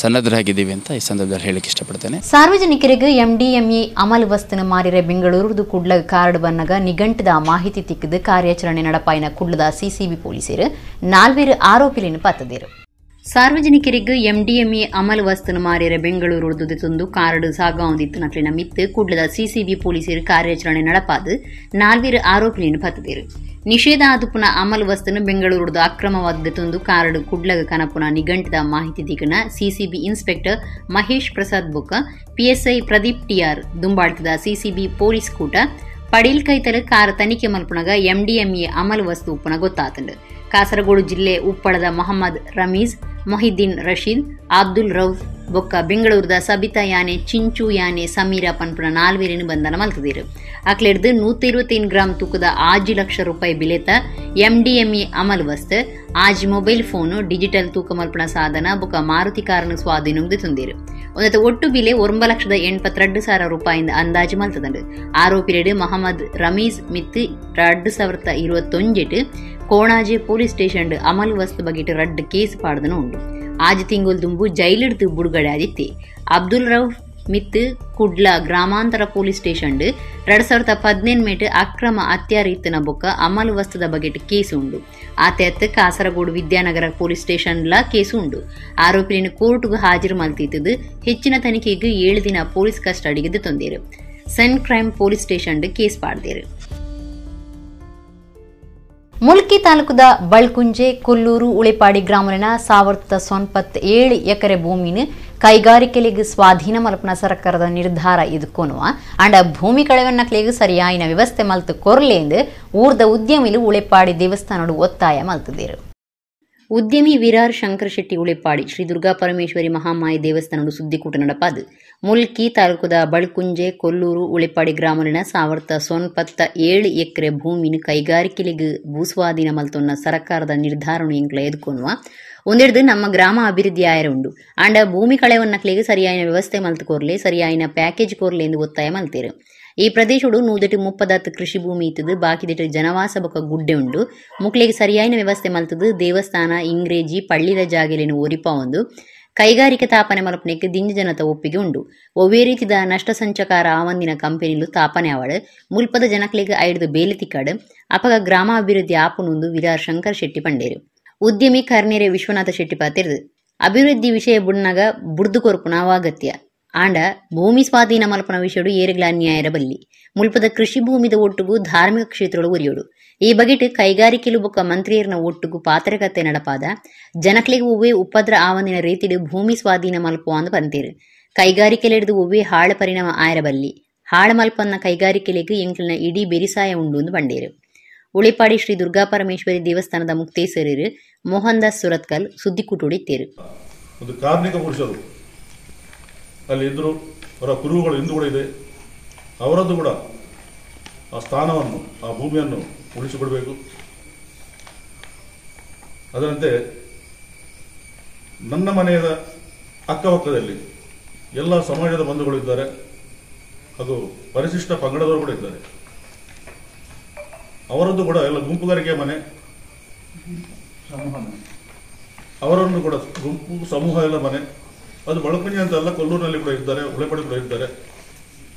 ಸನ್ನದ್ಧರಾಗಿದ್ದೀವಿ ಅಂತ ಈ ಸಂದರ್ಭದಲ್ಲಿ ಹೇಳಲಿಕ್ಕೆ ಇಷ್ಟಪಡ್ತೇನೆ. ಸಾರ್ವಜನಿಕರಿಗೆ ಎಂಡಿಎಂಇ ಅಮಲು ವಸ್ತುನ ಮಾರಿರೆ ಬೆಂಗಳೂರುದು ಕುಡ್ಲ ಕಾರ್ಡ್ ಬನ್ನಗ ನಿಘಂಟದ ಮಾಹಿತಿ ತಿಕ್ಕದು ಕಾರ್ಯಾಚರಣೆ ನಡಪಾಯಿನ ಕುಡ್ಲದ ಸಿಸಿಬಿ ಪೊಲೀಸರು ನಾಲ್ವೇರು ಆರೋಪಿಗಳನ್ನು ಪತ್ತದಿರು. ಸಾರ್ವಜನಿಕರಿಗೆ ಎಂಡಿಎಂಇ ಅಮಲು ವಸ್ತುನ ಮಾರಿರೆ ಬೆಂಗಳೂರು ತಂದು ಕಾರ್ಡ್ ಸಾಗಾವಂದಿತ್ತು ನಕ್ಲಿನ ಮಿತ್ತು ಕುಡ್ಲದ ಸಿಸಿಬಿ ಪೊಲೀಸರು ಕಾರ್ಯಾಚರಣೆ ನಡಪಾದು ನಾಲ್ವೇರು ಆರೋಪಿಗಳನ್ನು ಪತ್ತದಿರು. ನಿಷೇಧ ಆದುಪುನ ಅಮಲು ವಸ್ತುನ ಬೆಂಗಳೂರುದ ಅಕ್ರಮವಾದ ತಂದು ಕಾರ್ಡ್ ಕುಡ್ಲಗ ಕನಪುನ ನಿಘಂಟದ ಮಾಹಿತಿ ದಿಗನ ಸಿಸಿಬಿ ಇನ್ಸ್ಪೆಕ್ಟರ್ ಮಹೇಶ್ ಪ್ರಸಾದ್ ಬೊಕ್ಕ ಪಿಎಸ್ಐ ಪ್ರದೀಪ್ ಟಿಆರ್ ದುಂಬಾಳ್ತದ ಸಿಸಿಬಿ ಪೊಲೀಸ್ ಕೂಟ ಪಡೀಲ್ ಕೈತಲ ಕಾರ್ ತನಿಖೆ ಮಲ್ಪುನಗ ಎಂಡಿಎಂಇ ಅಮಲು ವಸ್ತು ಉಪ್ಪುನ ಗೊತ್ತಾತಂಡು. ಕಾಸರಗೋಡು ಜಿಲ್ಲೆ ಉಪ್ಪಳದ ಮೊಹಮ್ಮದ್ ರಮೀಜ್, ಮೊಹಿದ್ದೀನ್ ರಶೀದ್, ಅಬ್ದುಲ್ ರೌಫ್ ಬೊಕ್ಕ ಬೆಂಗಳೂರದ ಸಬಿತಾ ಯಾನೆ, ಚಿಂಚು ಯಾನೆ, ಸಮೀರಾ ಪನ್ಪುನ ನಾಲ್ವೇರಿನ ಬಂಧನ ಮಲ್ತದಿರು. ಅಕ್ಲೆಡ್ದು 125 ಗ್ರಾಂ ತೂಕದ 5 ಲಕ್ಷ ರೂಪಾಯಿ ಬಿಲೆತ ಎಂಡಿಎಂಇ ಅಮಲ್ ವಸ್ತು, 5 mobile phone, digital ತೂಕ ಮಲ್ಪುನ ಸಾಧನ ಬೊಕ್ಕ ಮಾರುತಿ ಕಾರನ್ನು ಸ್ವಾಧೀನ ತಂದಿರು. ಒಂದತ್ತ ಒಟ್ಟು ಬಿಲೆ 9,82,000 ರೂಪಾಯಿಂದ ಅಂದಾಜು ಮಲ್ತದಂಡು. ಆರೋಪಿರೇಡು ಮೊಹಮ್ಮದ್ ರಮೀಜ್ ಮಿತ್ತು 2021 ಕೋಣಾಜೆ ಪೊಲೀಸ್ ಸ್ಟೇಷನ್ ಅಮಲ್ ವಸ್ತು ಬಗೆಟ್ ರಡ್ಡು ಕೇಸ್ ಪಾಡ್ದನು ಉಂಡು. ಆಜ್ ತಿಂಗೊಲ್ ದುಂಬು ಜೈಲಿಡ್ದು ಬುಡುಗಡೆ ಆದಿತ್ತೆ. ಅಬ್ದುಲ್ ರೌಫ್ ಮಿತ್ತು ಕುಡ್ಲ ಗ್ರಾಮಾಂತರ ಪೊಲೀಸ್ ಸ್ಟೇಷನ್ 2018 ಮೇಟ್ ಅಕ್ರಮ ಅತ್ಯಾರೀತನ ಬೊಕ್ಕ ಅಮಲ್ ವಸ್ತುದ ಬಗೆಟ್ ಕೇಸು ಉಂಡು. ಆತೆತ್ ಕಾಸರಗೋಡು ವಿದ್ಯಾನಗರ ಪೊಲೀಸ್ ಸ್ಟೇಷನ್ಲ ಕೇಸು ಉಂಡು. ಆರೋಪಿಯನ್ನು ಕೋರ್ಟ್ಗೆ ಹಾಜರು ಮಲ್ತಿದ್ದು ಹೆಚ್ಚಿನ ತನಿಖೆಗೆ 7 ದಿನ ಪೊಲೀಸ್ ಕಸ್ಟಡಿಗೆ ತಂದಿರು. ಸೆನ್ crime police station case ಪಾಡ್ದೇರು. Mulki ತಾಲೂಕದ Balkunje, Kollur, ಉಳೆಪಾಡಿ ಗ್ರಾಮಲಿನ 1097 ಎಕರೆ ಭೂಮಿನ ಕೈಗಾರಿಕೆಲಿಗೆ ಸ್ವಾಧೀನ ಮಲ್ಪನ ಸರ್ಕಾರದ ನಿರ್ಧಾರ ಇದಕ್ಕೋನುವ ಅಂಡ ಭೂಮಿ ಕಳೆವನ್ನಕ್ಲಿಗೆ ಸರಿಯಾಯಿನ ವ್ಯವಸ್ಥೆ ಮಲ್ತು ಕೊರ್ಲೇಂದು ಊರ್ದ ಉದ್ಯಮಿಲು ಉಳೆಪಾಡಿ ದೇವಸ್ಥಾನಡು ಒತ್ತಾಯ ಮಲ್ತದಿರು. ಉದ್ಯಮಿ ವಿರಾರ್ ಶಂಕರ ಶೆಟ್ಟಿ ಉಳೆಪಾಡಿ ಶ್ರೀ ದುರ್ಗಾ ಪರಮೇಶ್ವರಿ ಮಹಾಮಾಯಿ ದೇವಸ್ಥಾನಡು ಸುದ್ದಿಕೂಟ ನಡಪಾದು ಮುಲ್ಕಿ ತಾಲೂಕದ ಬಳ್ಕುಂಜೆ, ಕೊಲ್ಲೂರು, ಉಳೆಪಾಡಿ ಗ್ರಾಮಲಿನ 1097 ಎಕರೆ ಭೂಮಿನ ಕೈಗಾರಿಕೆಲಿಗೆ ಭೂಸ್ವಾಧೀನ ಮಲ್ತೊನ್ನ ಸರ್ಕಾರದ ನಿರ್ಧಾರನು ಎಂಕ್ಲ ಎದ್ಕೊನುವ ಒಂದೆಡ್ದು ನಮ್ಮ ಗ್ರಾಮ ಅಭಿವೃದ್ಧಿ ಆಯರ ಉಂಡು ಅಂಡ ಭೂಮಿ ಕಳೆವನ್ನಕ್ಲಿಗೆ ಸರಿಯಾಯಿನ ವ್ಯವಸ್ಥೆ ಮಲ್ತು ಕೋರ್ಲೆ, ಸರಿಯಾಯಿನ ಪ್ಯಾಕೇಜ್ ಕೋರ್ಲೆ ಎಂದು ಒತ್ತಾಯ ಮಲ್ತೇರು. ಈ ಪ್ರದೇಶಡು 130 ಕೃಷಿ ಭೂಮಿ ಇತ್ತದು, ಬಾಕಿದಿಟ್ಟು ಜನವಾಸ ಬೊಕ್ಕ ಗುಡ್ಡೆ ಉಂಡು. ಮುಕ್ಳಿಗೆ ಸರಿಯಾಯಿನ ವ್ಯವಸ್ಥೆ ಮಲ್ತದು ದೇವಸ್ಥಾನ, ಇಂಗ್ರೇಜಿ ಪಳ್ಳಿದ ಜಾಗೆಲೇನು ಒರಿಪ ಒಂದು ಕೈಗಾರಿಕೆ ತಾಪನೆ ಮಲ್ಪನೆಗೆ ದಿಂಜ ಜನತ ಒಪ್ಪಿಗೆ ಉಂಡು. ಒವ್ವೇ ರೀತಿದ ನಷ್ಟ ಸಂಚಕಾರ ಆವಂದಿನ ಕಂಪನಿಲು ತಾಪನೆ ಅವಳು ಮುಲ್ಪದ ಜನಕ್ಲಿಗೆ ಐಡ್ದು ಬೇಲೆ ತಿಕ್ಕಾಡು ಅಪಗ ಗ್ರಾಮ ಅಭಿವೃದ್ಧಿ ಆಪುನುಂದು ವಿರಾರ್ ಶಂಕರ್ ಶೆಟ್ಟಿ ಪಂಡೇರು. ಉದ್ಯಮಿ ಕರ್ನೇರೆ ವಿಶ್ವನಾಥ ಶೆಟ್ಟಿ ಪಾತಿರ್ದು ಅಭಿವೃದ್ಧಿ ವಿಷಯ ಬುಡ್ನಾಗ ಬುಡ್ದು ಕೊರ್ಪುನ ಅಗತ್ಯ ಆಂಡ ಭೂಮಿ ಸ್ವಾಧೀನ ಮಲ್ಪನ ವಿಷಯಡು ಏರುಗಳ ಅನ್ಯಾಯರ ಬಲ್ಲಿ ಮುಲ್ಪದ ಕೃಷಿ ಭೂಮಿದ ಒಟ್ಟುಗು ಧಾರ್ಮಿಕ ಕ್ಷೇತ್ರಗಳು ಒರಿಯೋಡು. ಈ ಬಗೆಟ್ ಕೈಗಾರಿಕೆಲು ಬೊಕ್ಕ ಮಂತ್ರಿಯರ್ನ ಒಟ್ಟುಗು ಪಾತ್ರಕತೆ ನಡಪಾದ ಜನಕ್ಲಿಗೆ ಒವ್ವೇ ಉಪದ್ರ ಆವಂದಿನ ರೀತಿಡು ಭೂಮಿ ಸ್ವಾಧೀನ ಮಲ್ಪುವ ಅಂದು ಪಂತೇರು. ಕೈಗಾರಿಕೆಲೆಡ್ದು ಒವ್ವೇ ಹಾಳ ಪರಿಣಾಮ ಆಯರ ಬಲ್ಲಿ ಹಾಳ ಮಲ್ಪನ್ನ ಕೈಗಾರಿಕೆಲೆಗೆ ಎಂಕ್ಲಿನ ಇಡೀ ಬೆರಿಸಾಯ ಉಂಡು ಎಂದು ಬಂಡೇರು. ಉಳಿಪಾಡಿ ಶ್ರೀ ದುರ್ಗಾ ಪರಮೇಶ್ವರಿ ದೇವಸ್ಥಾನದ ಮುಕ್ತೇಸರರು ಮೋಹನ್ ದಾಸ್ ಸುರತ್ಕಲ್ ಸುದ್ದಿಕೂಟುಡಿತ್ತೇರು. ಒಂದು ಕಾರ್ಮಿಕ ಪುರುಷರು ಅಲ್ಲಿ ಇದ್ದರು, ಅವರ ಕುರುಹುಗಳು ಇಂದು ಕೂಡ ಇದೆ. ಅವರದ್ದು ಕೂಡ ಆ ಸ್ಥಾನವನ್ನು, ಆ ಭೂಮಿಯನ್ನು ಉಳಿಸಿಕೊಡಬೇಕು. ಅದರಂತೆ ನನ್ನ ಮನೆಯ ಅಕ್ಕಪಕ್ಕದಲ್ಲಿ ಎಲ್ಲ ಸಮಾಜದ ಬಂಧುಗಳು ಇದ್ದಾರೆ ಹಾಗೂ ಪರಿಶಿಷ್ಟ ಪಂಗಡದವರು ಕೂಡ ಇದ್ದಾರೆ. ಅವರದ್ದು ಕೂಡ ಎಲ್ಲ ಗುಂಪುಗಾರಿಕೆಯ ಮನೆ, ಅವರನ್ನು ಕೂಡ ಗುಂಪು ಸಮೂಹ ಎಲ್ಲ ಮನೆ. ಅದು ಬಳಕುಂಜೆ ಅಂತ ಅಲ್ಲ, ಕೊಲ್ಲೂರಿನಲ್ಲಿ ಕೂಡ ಇದ್ದಾರೆ, ಉಳೆಪಾಡಿ ಕೂಡ ಇದ್ದಾರೆ.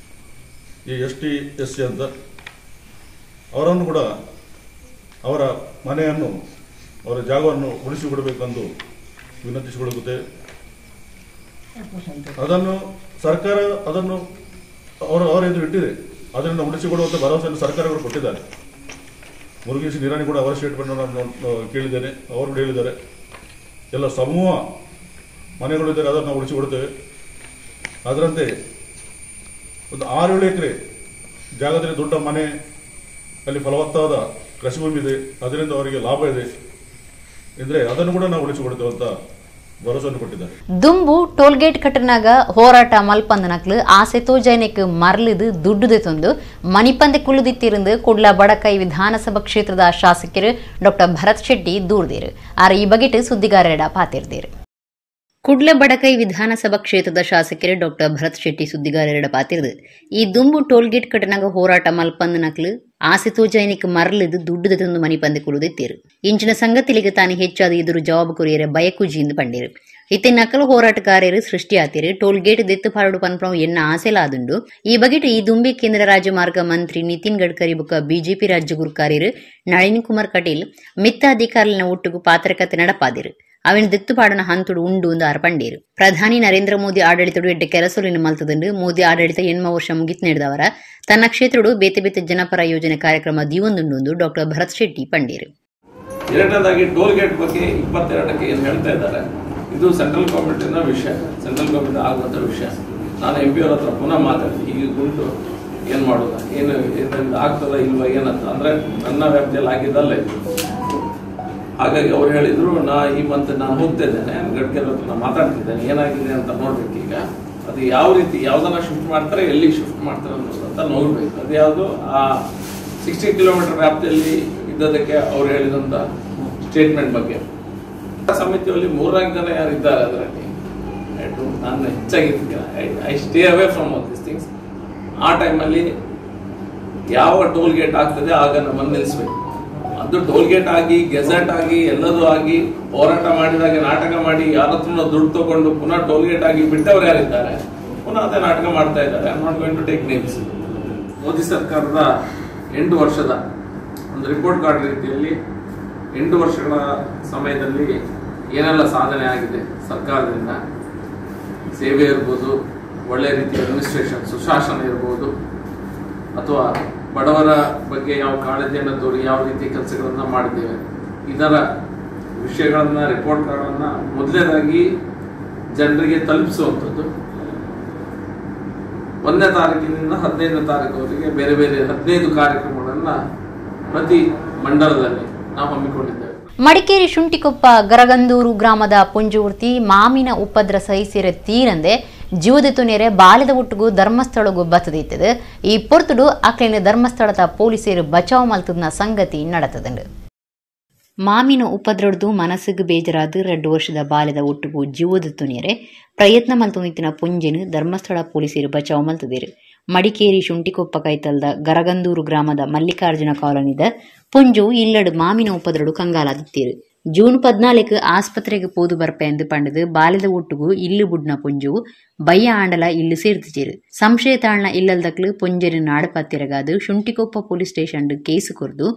ಈ S T S C ಅಂತ ಅವರನ್ನು ಕೂಡ ಅವರ ಮನೆಯನ್ನು, ಅವರ ಜಾಗವನ್ನು ಉಳಿಸಿಕೊಡಬೇಕೆಂದು ವಿನಂತಿಸಿಕೊಳ್ಳುತ್ತೆ. ಅದನ್ನು ಸರ್ಕಾರ ಅದನ್ನು ಅವರ ಎದುರು ಇಟ್ಟಿದೆ. ಅದನ್ನು ಉಳಿಸಿಕೊಡುವಂಥ ಭರವಸೆಯನ್ನು ಸರ್ಕಾರಗಳು ಕೊಟ್ಟಿದ್ದಾರೆ. ಮುರುಗೇಶ್ ನಿರಾಣಿ ಕೂಡ ಅವರ ಸ್ಟೇಟ್ಮೆಂಟ್ ನಾನು ಕೇಳಿದ್ದೇನೆ, ಅವರು ಕೂಡ ಹೇಳಿದ್ದಾರೆ ಎಲ್ಲ ಸಮೂಹ ಮನೆಗಳಿದ್ದಾರೆ, ಅದನ್ನು ನಾವು ಉಳಿಸಿಕೊಡ್ತೇವೆ. ಅದರಂತೆ ಒಂದು 6-7 ಎಕರೆ ಜಾಗದಲ್ಲಿ ದೊಡ್ಡ ಮನೆ, ಅಲ್ಲಿ ಫಲವತ್ತಾದ ಕೃಷಿ ಭೂಮಿ ಇದೆ, ಅದರಿಂದ ಅವರಿಗೆ ಲಾಭ ಇದೆ ಎಂದರೆ ಅದನ್ನು ಕೂಡ ನಾವು ಉಳಿಸಿಕೊಡ್ತೇವೆ ಅಂತ ಭರವಸೆಯನ್ನು ಕೊಟ್ಟಿದ್ದಾರೆ. ದುಂಬು ಟೋಲ್ಗೇಟ್ ಕಟ್ಟನಾಗ ಹೋರಾಟ ಮಲ್ಪಂದನಕ್ಲು ಆಸೆ ತೋಜೈನಕ್ಕೆ ಮರಳಿದು ದುಡ್ಡುದೆ ತಂದು ಮಣಿಪಂದೆ ಕುಳ್ಳುದಿತ್ತಿருந்து ಕುಡ್ಲ ಬಡಕೈ ವಿಧಾನಸಭಾ ಕ್ಷೇತ್ರದ ಶಾಸಕರು ಡಾಕ್ಟರ್ ಭರತ್ ಶೆಟ್ಟಿ ದೂರ್ದೇರು. ಆರ ಈ ಬಗೆಟ್ ಸುದ್ದಿಗಾರರ ಪಾತಿರ್ದೇರು. ಕುಡ್ಲ ಬಡಕೈ ವಿಧಾನಸಭಾ ಕ್ಷೇತ್ರದ ಶಾಸಕರು ಡಾಕ್ಟರ್ ಭರತ್ ಶೆಟ್ಟಿ ಸುದ್ದಿಗಾರರ ಪಾತಿರ್ದು ಈ ದುಂಬು ಟೋಲ್ಗೇಟ್ ಕಟ್ಟನಾಗ ಹೋರಾಟ ಮಲ್ಪಂದನಕ್ಲು ಆಸೆ ತೋಜೈನಿಕ್ ಮರಳಿದು ದುಡ್ಡುದ ತಂದು ಮನಿಪಂದೆ ಕುಳುದಿತ್ತೀರು. ಇಂಚಿನ ಸಂಗತಿಲಿಗೆ ತಾನು ಹೆಚ್ಚಾದ ಎದುರು ಜವಾಬು ಕೊರಿಯರೆ ಬಯಕುಜಿ ಎಂದು ಪಂಡೀರು. ಇತ್ತೆ ನಕಲು ಹೋರಾಟಗಾರರು ಸೃಷ್ಟಿಯಾತೀರು. ಟೋಲ್ಗೇಟ್ ದೆತ್ತು ಪಾಡು ಪನ್ಪಣವು ಎನ್ನ ಆಸೆಲಾದುಂಡು. ಈ ಬಗೆಟ್ ಈ ದುಂಬಿ ಕೇಂದ್ರ ರಾಜ್ಯ ಮಾರ್ಗ ಮಂತ್ರಿ ನಿತಿನ್ ಗಡ್ಕರಿ ಬೊಕ್ಕ ಬಿಜೆಪಿ ರಾಜ್ಯ ಗುರುಕಾರ್ಯರು ನಳಿನ್ ಕುಮಾರ್ ಕಟೀಲ್ ಮಿತ್ತ ಅಧಿಕಾರಿನ ಒಟ್ಟುಗು ಪಾತ್ರಕತೆ ನಡಪಾದಿರು. ಅವಿನ ದೆತ್ತು ಪಾಡನ ಹಂತುಡು ಉಂಡು ಎಂದು ಅರ್ಪಂಡೀರು. ಪ್ರಧಾನಿ ನರೇಂದ್ರ ಮೋದಿ ಆಡಳಿತಡು ಎಡ್ಡೆ ಕೆಲಸಲಿನ ಮಲ್ತದಂಡು. ಮೋದಿ ಆಡಳಿತ 8 ವರ್ಷ ಮುಗಿತ್ ನೀಡಿದವರ ತನ್ನ ಕ್ಷೇತ್ರಡು ಬೇತೆ ಬೇತೆ ಜನಪರ ಯೋಜನೆ ಕಾರ್ಯಕ್ರಮ ದೀವೊಂದುಂಡು ಡಾಕ್ಟರ್ ಭರತ್ ಶೆಟ್ಟಿ ಪಂಡೀರು. ಎರಡನೇದಾಗಿ ಟೋಲ್ ಗೇಟ್ ಬಗ್ಗೆ 22ಕ್ಕೆ ಏನು ಹೇಳ್ತಾ ಇದ್ದಾರೆ, ಇದು ಸೆಂಟ್ರಲ್ ಗೌರ್ಮೆಂಟಿನ ವಿಷಯ, ಸೆಂಟ್ರಲ್ ಗೌರ್ಮೆಂಟ್ ಆಗುವಂಥ ವಿಷಯ. ನಾನು ಎಂ ಪಿ ಅವ್ರ ಹತ್ರ ಪುನಃ ಮಾತಾಡ್ತೀನಿ, ಈಗ ಗುಂಟು ಏನು ಮಾಡೋದು, ಏನು ಇದರಿಂದ ಆಗ್ತದ ಇಲ್ವಾ ಏನಂತ, ಅಂದರೆ ನನ್ನ ವ್ಯಾಪ್ತಿಯಲ್ಲಿ ಆಗಿದ್ದಲ್ಲ ಇದು. ಹಾಗಾಗಿ ಅವ್ರು ಹೇಳಿದರು, ನಾ ಈ ಮಂತ್ ನಾನು ಹೋಗ್ತಾ ಇದ್ದೇನೆ, ಗಡ್ಕರಿ ಹತ್ರ ನಾನು ಮಾತಾಡ್ತಿದ್ದೇನೆ, ಏನಾಗಿದೆ ಅಂತ ನೋಡ್ಬೇಕು. ಈಗ ಅದು ಯಾವ ರೀತಿ ಯಾವುದನ್ನ ಶಿಫ್ಟ್ ಮಾಡ್ತಾರೆ, ಎಲ್ಲಿಗೆ ಶಿಫ್ಟ್ ಮಾಡ್ತಾರೆ ಅನ್ನೋದು ಅಂತ ನೋಡಬೇಕು. ಅದು ಯಾವುದು ಆ 60 ಕಿಲೋಮೀಟರ್ ವ್ಯಾಪ್ತಿಯಲ್ಲಿ ಇದ್ದದಕ್ಕೆ ಅವ್ರು ಹೇಳಿದಂಥ ಸ್ಟೇಟ್ಮೆಂಟ್ ಬಗ್ಗೆ ಸಮಿತಿಯಲ್ಲಿ 3-4 ಜನ ಯಾರು ಇದ್ದಾರೆ ಅದರಲ್ಲಿ ನಾನು ಹೆಚ್ಚಾಗಿ I stay away from all these things. ಆ ಟೈಮಲ್ಲಿ ಯಾವ ಟೋಲ್ ಗೇಟ್ ಆಗ್ತದೆ ಆಗ ನಮ್ಮನ್ನು ನಿಲ್ಲಿಸ್ಬೇಕು. ಅದು ಟೋಲ್ ಗೇಟ್ ಆಗಿ ಗೆಜೆಟ್ ಆಗಿ ಎಲ್ಲದೂ ಆಗಿ ಹೋರಾಟ ಮಾಡಿದಾಗ ನಾಟಕ ಮಾಡಿ ಯಾರ ಹತ್ರ ದುಡ್ಡು ತಗೊಂಡು ಪುನಃ ಟೋಲ್ ಗೇಟ್ ಆಗಿ ಬಿಟ್ಟವ್ರು ಯಾರಿದ್ದಾರೆ, ಪುನಃ ಅದೇ ನಾಟಕ ಮಾಡ್ತಾ ಇದ್ದಾರೆ. I am not going to take names. Modi ಸರ್ಕಾರದ 8 ವರ್ಷದ ಒಂದು ರಿಪೋರ್ಟ್ ಕಾರ್ಡ್ ರೀತಿಯಲ್ಲಿ 8 ವರ್ಷಗಳ ಸಮಯದಲ್ಲಿ ಏನೆಲ್ಲ ಸಾಧನೆ ಆಗಿದೆ ಸರ್ಕಾರದಿಂದ, ಸೇವೆ ಇರ್ಬೋದು, ಒಳ್ಳೆಯ ರೀತಿಯ ಅಡ್ಮಿನಿಸ್ಟ್ರೇಷನ್ ಸುಶಾಸನ ಇರ್ಬೋದು, ಅಥವಾ ಬಡವರ ಬಗ್ಗೆ ಯಾವ ಕಾಳಜಿಯನ್ನು ತೋರಿ ಯಾವ ರೀತಿಯ ಕೆಲಸಗಳನ್ನು ಮಾಡಿದ್ದೇವೆ, ಇದರ ವಿಷಯಗಳನ್ನು ರಿಪೋರ್ಟ್ ಕಾರ್ಡನ್ನು ಮೊದಲನೇದಾಗಿ ಜನರಿಗೆ ತಲುಪಿಸುವಂಥದ್ದು. 1ನೇ ತಾರೀಕಿನಿಂದ 15ನೇ ತಾರೀಕುವರೆಗೆ ಬೇರೆ ಬೇರೆ 15 ಕಾರ್ಯಕ್ರಮಗಳನ್ನು ಪ್ರತಿ ಮಂಡಲದಲ್ಲಿ ನಾವು ಹಮ್ಮಿಕೊಂಡಿದ್ದೇವೆ. ಮಡಿಕೇರಿ ಶುಂಠಿಕೊಪ್ಪ ಗರಗಂದೂರು ಗ್ರಾಮದ ಪುಂಜೂರ್ತಿ ಮಾಮಿನ ಉಪದ್ರ ಸಹಿಸಿರ ತೀರಂದೆ ಜೀವದಿತು ನೆರೆ ಬಾಲ್ಯದ ಒಟ್ಟಿಗೂ ಧರ್ಮಸ್ಥಳಗೂ ಬತ್ತದಿತ್ತದು. ಈ ಪೊರ್ತುಡು ಅಕ್ಲಿನ ಧರ್ಮಸ್ಥಳದ ಪೊಲೀಸರು ಬಚಾವ್ ಮಲ್ತದ್ನ ಸಂಗತಿ ನಡತದಂಡು. ಮಾಮಿನ ಉಪದ್ರಡ್ದು ಮನಸ್ಸಿಗೆ ಬೇಜಾರಾದ 2 ವರ್ಷದ ಬಾಲ್ಯದ ಒಟ್ಟಿಗೂ ಜೀವದಿತು ನೆರೆ ಪ್ರಯತ್ನ ಮಲ್ತು ನಿಂತಿನ ಪುಂಜೆನು ಧರ್ಮಸ್ಥಳ ಪೊಲೀಸರು ಬಚಾವ್ ಮಲ್ತದಿರು. ಮಡಿಕೇರಿ ಶುಂಠಿಕೊಪ್ಪ ಕೈತಲ್ದ ಗರಗಂದೂರು ಗ್ರಾಮದ ಮಲ್ಲಿಕಾರ್ಜುನ ಕಾಲೋನಿದ ಪುಂಜು ಇಲ್ಲಡು ಮಾಮಿನ ಉಪದ್ರಡು ಕಂಗಾಲಾದಿತ್ತೀರು. ಜೂನ್ 14 ಆಸ್ಪತ್ರೆಗೆ ಪೋದು ಬರ್ಪೆ ಎಂದು ಪಂಡದು ಬಾಲ್ಯದ ಒಟ್ಟುಗು ಇಲ್ಲು ಬುಡ್ನ ಪುಂಜು ಬಯ್ಯ ಆಂಡಲ ಇಲ್ಲು ಸೇರ್ತಿಚೇರು. ಸಂಶಯ ತಾಳ್ನ ಇಲ್ಲಲ್ದಕ್ಲು ಪುಂಜರು ನಾಡಪತ್ತಿರಗಾದು ಶುಂಠಿಕೊಪ್ಪ ಪೊಲೀಸ್ ಸ್ಟೇಷನ್ ಕೇಸು ಕೊರ್ದು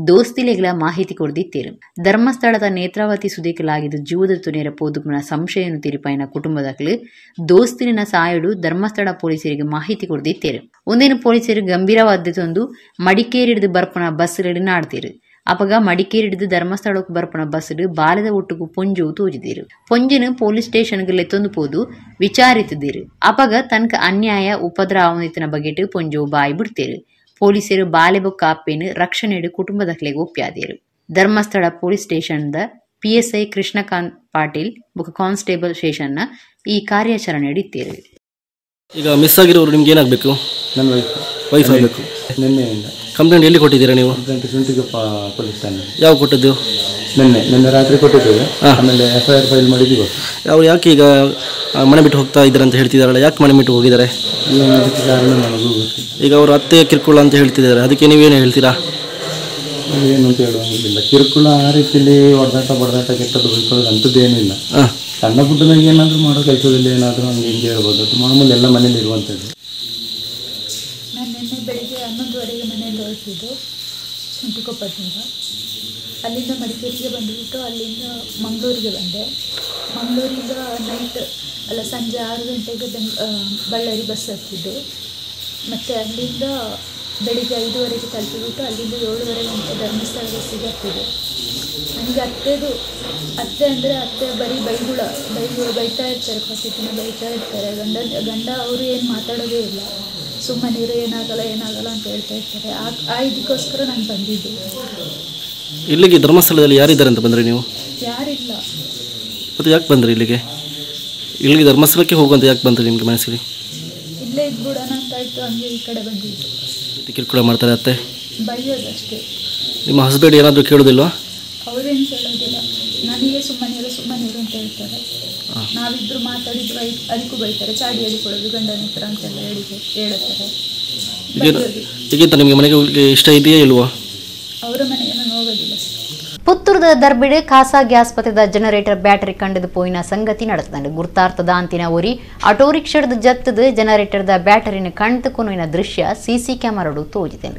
ದೋಸ್ತಿಲೆಗಳ ಮಾಹಿತಿ ಕೊರ್ದಿತ್ತೇರು. ಧರ್ಮಸ್ಥಳದ ನೇತ್ರಾವತಿ ಸುದಿಕಲಾಗಿದ್ದು ಜೀವದ ತುನೇರ ಪೋದುಪುನ ಸಂಶಯನು ತಿರುಪಾಯಿನ ಕುಟುಂಬದಕ್ಲು ದೋಸ್ತಿನ ಸಾಯಡು ಧರ್ಮಸ್ಥಳ ಪೊಲೀಸರಿಗೆ ಮಾಹಿತಿ ಕೊರ್ದಿತ್ತೇರು. ಒಂದೇನು ಪೊಲೀಸರು ಗಂಭೀರವಾದ್ದೊಂದು ಮಡಿಕೇರಿಡಿದು ಬರ್ಪನ ಬಸ್ ನಾಡ್ತೀರು. ಅಪಗ ಮಡಿಕೇರಿಡಿದು ಧರ್ಮಸ್ಥಳಕ್ಕೆ ಬರ್ಪಣ ಬಸ್ಡು ಬಾಲ್ಯದ ಒಟ್ಟುಗು ಪೊಂಜು ತೋಜಿದಿರು. ಪೊಂಜನು ಪೊಲೀಸ್ ಸ್ಟೇಷನ್ಗೆ ಲೆತ್ತೊಂದು ಪೋದು ವಿಚಾರಿತಿದ್ದೀರು. ಅಪಗ ತನಕ ಅನ್ಯಾಯ ಉಪದ್ರ ಅವನಿತನ ಬಗೆಟು ಪೊಂಜು ಬಾಯಿ ಬಿಡ್ತೇರು. ಪೊಲೀಸರು ಬಾಲೆ ಬೊಕ್ಕ ಅಪ್ಪೇನು ರಕ್ಷಣೆಡು ಕುಟುಂಬದಕ್ಲೆಗೆ ಒಪ್ಪ್ಯಾದೇರು. ಧರ್ಮಸ್ಥಳ ಪೊಲೀಸ್ ಸ್ಟೇಷನ್ದ ಪಿಎಸ್ಐ ಕೃಷ್ಣಕಾಂತ್ ಪಾಟೀಲ್ ಬೊಕ್ಕ ಕಾನ್ಸ್ಟೇಬಲ್ ಶೇಷನ್ನ ಈ ಕಾರ್ಯಾಚರಣೆ ಹಿಡಿತೇರು. ಈಗ ಮಿಸ್ ಆಗಿರೋರು ನಿಮ್ಗೆ ಏನಾಗಬೇಕು? ನನ್ನ ವೈಫ್. ವೈಫ್ ಆಗಬೇಕು. ನಿನ್ನೆಯಿಂದ. ಕಂಪ್ಲೇಂಟ್ ಎಲ್ಲಿ ಕೊಟ್ಟಿದ್ದೀರಾ ನೀವು? ಕಂಪ್ಲೇಂಟ್ ಶುಂಠಿಕೊಪ್ಪ ಪೊಲೀಸ್ ಠಾಣೆ. ಯಾವ ಕೊಟ್ಟದ್ದು? ನಿನ್ನೆ ನಿನ್ನೆ ರಾತ್ರಿ ಕೊಟ್ಟಿದ್ದೇವೆ. ಆಮೇಲೆ ಎಫ್ I R file ಮಾಡಿದ್ದೀವಿ. ಅವ್ರು ಯಾಕೆ ಈಗ ಮನೆ ಬಿಟ್ಟು ಹೋಗ್ತಾ ಇದ್ದಾರೆ ಅಂತ ಹೇಳ್ತಿದ್ದಾರಲ್ಲ, ಯಾಕೆ ಮನೆ ಬಿಟ್ಟು ಹೋಗಿದ್ದಾರೆ? ಅದಕ್ಕೆ ಕಾರಣ ನನಗೂ ಗೊತ್ತಿಲ್ಲ. ಈಗ ಅವರು ಅತ್ತೆ ಕಿರುಕುಳ ಅಂತ ಹೇಳ್ತಿದ್ದಾರೆ, ಅದಕ್ಕೆ ನೀವೇನು ಹೇಳ್ತೀರಾ? ಏನು ಅಂತ ಹೇಳುವಂಗಿಲ್ಲ. ಕಿರುಕುಳ ಆ ರೀತಿಯಲ್ಲಿ ಹೊಡೆದಾಟ ಬಡದಾಟ ಕೆಟ್ಟದ್ದು ಬೈಕೊಳ್ಳೋದು ಅಂಥದ್ದು ಏನಿಲ್ಲ. ಸಣ್ಣ ಪುಟ್ಟದಾಗಿ ಏನಾದರೂ ಮಾಡೋ ಕೆಲಸದಲ್ಲಿ ಏನಾದರೂ ಹಂಗೆ ಹಿಂಗೆ ಹೇಳ್ಬೋದು, ಅದು ಮಾಮೂಲಿ ಎಲ್ಲ ಮನೇಲಿ ಇರುವಂಥದ್ದು. ನಾನು ನಿನ್ನೆ ಬೆಳಗ್ಗೆ 11:30ಗೆ ಮನೆಯಲ್ಲಿ ಹೊರಟಿದ್ದು ಶುಂಠಿಕೊಪ್ಪದಿಂದ. ಅಲ್ಲಿಂದ ಮಡಿಕೇರಿಗೆ ಬಂದುಬಿಟ್ಟು ಅಲ್ಲಿಂದ ಮಂಗಳೂರಿಗೆ ಬಂದೆ. ಮಂಗಳೂರಿಂದ ನೈಟ್ ಅಲ್ಲ ಸಂಜೆ 6 ಗಂಟೆಗೆ ಬಳ್ಳಾರಿ ಬಸ್ ಹತ್ತಿದ್ದು. ಮತ್ತು ಅಲ್ಲಿಂದ ಬೆಳಿಗ್ಗೆ 5:30ಗೆ ತಲುಪಿಬಿಟ್ಟು ಅಲ್ಲಿಂದ 7:30 ಗಂಟೆ ಧರ್ಮಸ್ಥಳ ಬಸ್ಸಿಗೆ ಹತ್ತಿದೆ. ನನಗೆ ಅತ್ತೆ ಅಂದರೆ ಅತ್ತೆ ಬರೀ ಬೈಗುಳ ಬೈಗುಳ ಬೈತಾ ಇರ್ತಾರೆ, ಪ್ರತಿದಿನ ಬೈತಾ ಇರ್ತಾರೆ. ಗಂಡ ಗಂಡ ಅವರು ಏನು ಮಾತಾಡೋದೇ ಇಲ್ಲ. ಸುಮ್ಮನಿರು, ಏನಾಗಲ್ಲ ಏನಾಗಲ್ಲ ಅಂತ ಹೇಳ್ತಾ ಇರ್ತಾರೆ. ಆ ಇದಕ್ಕೋಸ್ಕರ ನಾನು ಬಂದಿದ್ದು. ಇಲ್ಲಿಗೆ ಧರ್ಮಸ್ಥಳದಲ್ಲಿ ಯಾರಿದ್ದಾರೆ ಅಂತ ಬಂದರೆ ನೀವು? ಯಾರಿಲ್ಲ. ಮತ್ತು ಯಾಕೆ ಬಂದ್ರಿ ಇಲ್ಲಿಗೆ? ಇಲ್ಲಿಗೆ ಧರ್ಮಸ್ಥಳಕ್ಕೆ ಹೋಗುವಂತ ಯಾಕೆ ಬಂತು ನಿಮಗೆ ಮನಸ್ಸಿಗೆ? ಇಲ್ಲೇ ಇದ್ಬಿಡೋಣ ಅಂತ ಆಯಿತು, ಹಂಗೆ ಈ ಕಡೆ ಬಂದಿದ್ದು. ಕಿರುಕುಳ ಮಾಡ್ತಾರೆ ಅತ್ತೆ? ಬೈಯೋದಷ್ಟೇ. ನಿಮ್ಮ ಹಸ್ಬೆಂಡ್ ಏನಾದರೂ ಕೇಳೋದಿಲ್ವಾ? ಅವರೇನು ಕೇಳೋದಿಲ್ಲ. ನನಗೆ ಸುಮ್ಮನಿರು ಸುಮ್ಮನಿರು ಅಂತ ಹೇಳ್ತಾರೆ. ನಾವಿಬ್ರು ಮಾತಾಡಿದ್ರು ಅದಕ್ಕೂ ಬೈತಾರೆ. ಚಾಡಿ ಹೇಳಿಕೊಳ್ಳೋದು ಗಂಡನ ಹತ್ರ ಅಂತೆಲ್ಲ ಹೇಳುತ್ತಾರೆ. ಈಗಿಂತ ನಿಮಗೆ ಮನೆಗೆ ಹೋಗ್ಲಿಕ್ಕೆ ಇಷ್ಟ ಇದೆಯಾ ಇಲ್ವಾ? ಅವರ ಮನೆಗೆ ನಾನು ಹೋಗೋದಿಲ್ಲ. ಪುತ್ತೂರದ ದರ್ಬಿಡು ಖಾಸಗಿ ಆಸ್ಪತ್ರೆದ ಜನರೇಟರ್ ಬ್ಯಾಟರಿ ಕಂಡದು ಪೋಯಿನ ಸಂಗತಿ ನಡೆತದಂಡು. ಗುರ್ತಾರ್ಥದ ಅಂತಿನ ಒರಿ ಆಟೋ ರಿಕ್ಷಾದ ಜತ್ತದ ಜನರೇಟರ್ದ ಬ್ಯಾಟರಿನ ಕಣ್ತು ಕೊನುವಿನ ದೃಶ್ಯ ಸಿಸಿ ಕ್ಯಾಮರಾಡು ತೋಜಿದೆ.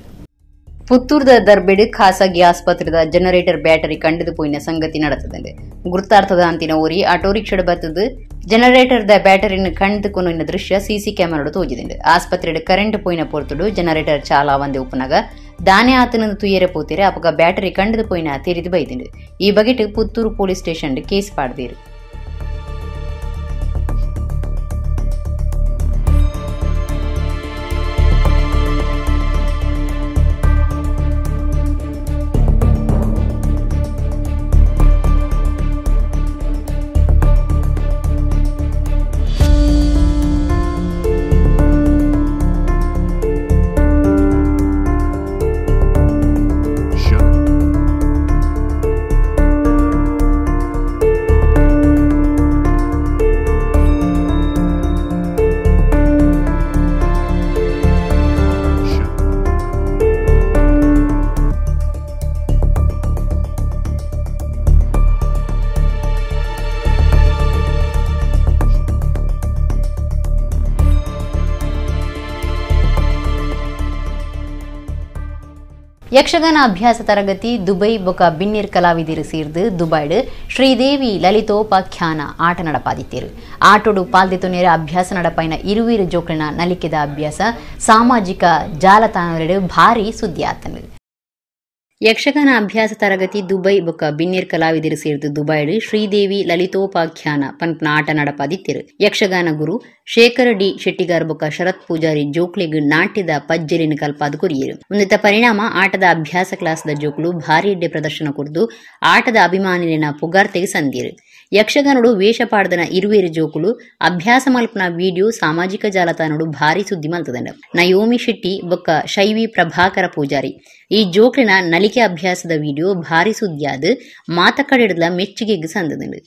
ಪುತ್ತೂರದ ದರ್ಬಿಡು ಖಾಸಗಿ ಆಸ್ಪತ್ರೆದ ಜನರೇಟರ್ ಬ್ಯಾಟರಿ ಕಂಡದು ಪೋಯಿನ ಸಂಗತಿ ನಡೆತದಂಡು. ಗುರ್ತಾರ್ಥದ ಅಂತಿನ ಒರಿ ಆಟೋ ರಿಕ್ಷಾದ ಬತ್ತದ ಜನರೇಟರ್ದ ಬ್ಯಾಟರಿನ ಕಂಡು ಕೊನುವಿನ ದೃಶ್ಯ ಸಿಸಿ ಕ್ಯಾಮರಾಡು ತೋಜಿದೆ. ಆಸ್ಪತ್ರೆಡ್ ಕರೆಂಟ್ ಪೋಯಿನ ಪೊರ್ತುಡು ಜನರೇಟರ್ ಚಾಲ ಒಂದೇ ಉಪನಾಗ ದಾನೆ ಆತನನ್ನು ತುಯ್ಯರೆ ಪೋತಿರೆ ಅಪಗ ಬ್ಯಾಟರಿ ಕಂಡದು ಪೋಯಿನ ತೆರಿದು ಬೈದಿಂಡು. ಈ ಬಗೆಟ್ Puttur police station case ಪಾಡ್ದೀರು. Yakshagana ಅಭ್ಯಾಸ ತರಗತಿ ದುಬೈ ಬೊಕ ಬಿನ್ನಿರ್ ಕಲಾವಿದರು ಸೇರ್ದು ದುಬೈಡ್ ಶ್ರೀದೇವಿ ಲಲಿತೋಪಾಖ್ಯಾನ ಆಟ ನಡಪಾದಿತ್ತೇರು. ಆಟೋಡು ಪಾಲ್ದಿತು ನೇರ ಅಭ್ಯಾಸ ನಡಪಾಯಿನ ಇರುವೀರು ಜೋಕಳಿನ ನಲಿಕೆದ ಅಭ್ಯಾಸ ಸಾಮಾಜಿಕ ಜಾಲತಾಣವೆರಡು ಭಾರಿ ಸುದ್ದಿ ಆತನು. ಯಕ್ಷಗಾನ ಅಭ್ಯಾಸ ತರಗತಿ ದುಬೈ ಬೊಕ ಬಿನ್ನಿರ್ ಕಲಾವಿದರು ಸೇರ್ದು ದುಬೈಡ್ ಶ್ರೀದೇವಿ ಲಲಿತೋಪಾಖ್ಯಾನ ಪನ್ಪನ ಆಟ ನಡಪಾದಿತ್ತಿರು. ಯಕ್ಷಗಾನ ಗುರು ಶೇಖರ ಡಿ ಶೆಟ್ಟಿಗಾರ್ ಬೊಕ ಶರತ್ ಪೂಜಾರಿ ಜೋಕ್ಲಿಗ್ ನಾಟ್ಯದ ಪಜ್ಜಲಿನ ಕಲ್ಪಾದ ಕೊರಿಯರು. ಒಂದಿತ ಪರಿಣಾಮ ಆಟದ ಅಭ್ಯಾಸ ಕ್ಲಾಸ್ದ ಜೋಕ್ಲು ಭಾರಿ ಎಡ್ಡೆ ಪ್ರದರ್ಶನ ಕೊರ್ದು ಆಟದ ಅಭಿಮಾನಿನ ಪುಗಾರ್ತೆಗೆ ಸಂದಿರು. ಯಕ್ಷಗಾನಡು ವೇಷಪಾಡ್ದನ ಇರುವೇರು ಜೋಕುಲು ಅಭ್ಯಾಸ ಮಲ್ಪನ ವಿಡಿಯೋ ಸಾಮಾಜಿಕ ಜಾಲತಾಣಡು ಭಾರಿ ಸುದ್ದಿ ಮಲ್ತದಂಡ. ನಯೋಮಿ ಶೆಟ್ಟಿ ಬೊಕ್ಕ ಶೈವಿ ಪ್ರಭಾಕರ ಪೂಜಾರಿ ಈ ಜೋಕ್ಲಿನ ನಲಿಕೆ ಅಭ್ಯಾಸದ ವಿಡಿಯೋ ಭಾರಿ ಸುದ್ದಿಯಾದ ಮಾತ ಕಡೆಡ್ಲ ಮೆಚ್ಚುಗೆಗೆ ಸಂದದಂಡು.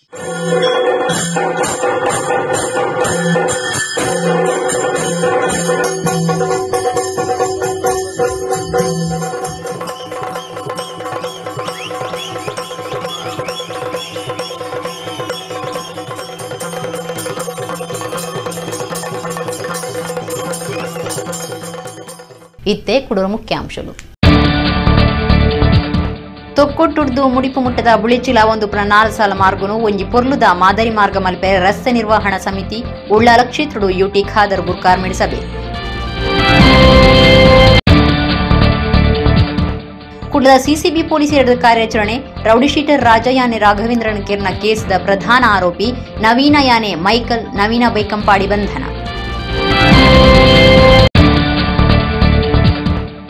ಇತ್ತೆ ಕುಡೂರು ಮುಖ್ಯಾಂಶಗಳು. ತೊಕ್ಕೊಟ್ಟುಡ್ದು ಮುಡಿಪು ಮುಟ್ಟದ ಬುಳಿಚಿಲ ಒಂದು 4 ಸಾಲ ಮಾರ್ಗನು ಒಂಜಿ ಪೊರ್ಲುದ ಮಾದರಿ ಮಾರ್ಗ ಮಲ್ಪೆ ರಸ್ತೆ ನಿರ್ವಹಣಾ ಸಮಿತಿ ಉಳ್ಳಾಲ ಕ್ಷೇತ್ರಡು ಯುಟಿ ಖಾದರ್ ಗುರ್ಕಾರ್ಮಿಡ್ ಸಭೆ. ಕುಡ್ಲದ ಸಿಸಿಬಿ ಪೊಲೀಸರ ಕಾರ್ಯಾಚರಣೆ ರೌಡಿಶೀಟರ್ ರಾಜ ಯಾನೆ ರಾಘವೇಂದ್ರನ್ ಕಿರ್ನ ಕೇಸ್ದ ಪ್ರಧಾನ ಆರೋಪಿ ನವೀನ ಯಾನೆ ಮೈಕಲ್ ನವೀನ ಬೈಕಂಪಾಡಿ ಬಂಧನ.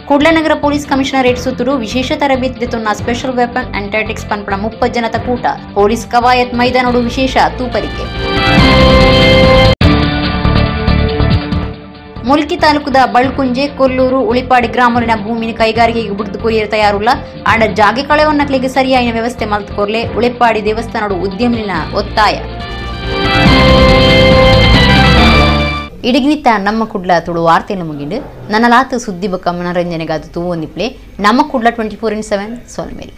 ಕುಡ್ಲನಗರ ಪೊಲೀಸ್ ಕಮಿಷನರೇಟ್ ಸುತ್ತೂರು ವಿಶೇಷ ತರಬೇತಿ ತುನ್ನ special weapon and tactics ಪನ್ಪಣ 30 ಜನತ ಕೂಟ ಪೊಲೀಸ್ ಕವಾಯತ್ ಮೈದಾನೋಡು ವಿಶೇಷ ತೂಪರಿಕೆ. ಮುಲ್ಕಿ ತಾಲೂಕುದ ಬಳ್ಕುಂಜೆ ಕೊಲ್ಲೂರು ಉಳಿಪಾಡಿ ಗ್ರಾಮಲಿನ ಭೂಮಿನ ಕೈಗಾರಿಕೆಗೆ ಬುಡ್ದು ಕೊರಿಯರ್ ತಯಾರುಲ್ಲ ಆಂಡ ಜಾಗೆ ಕಳೆವನ್ನಕ್ಲಿಗೆ ಸರಿಯಾಯಿನ ವ್ಯವಸ್ಥೆ ಮಲ್ತುಕೊರ್ಲೆ ಉಳಿಪಾಡಿ ದೇವಸ್ಥಾನೋಡು ಉದ್ಯಮಿನ ಒತ್ತಾಯ. ಇಡಿಗ್ನಿತ್ತ ನಮ್ಮ ಕುಡ್ಲ ತುಳು ವಾರ್ತೆಯನ್ನು ಮುಗಿಂಡು ನನ್ನ ಲಾತು ಸುದ್ದಿ ಬೊಕ್ಕ ಮನರಂಜನೆಗಾದ ತೂವೊಂದಿಪ್ಲೆ ನಮ್ಮ ಕುಡ್ಲ 24x7 ಸೊಲ್ಮೇಲೆ.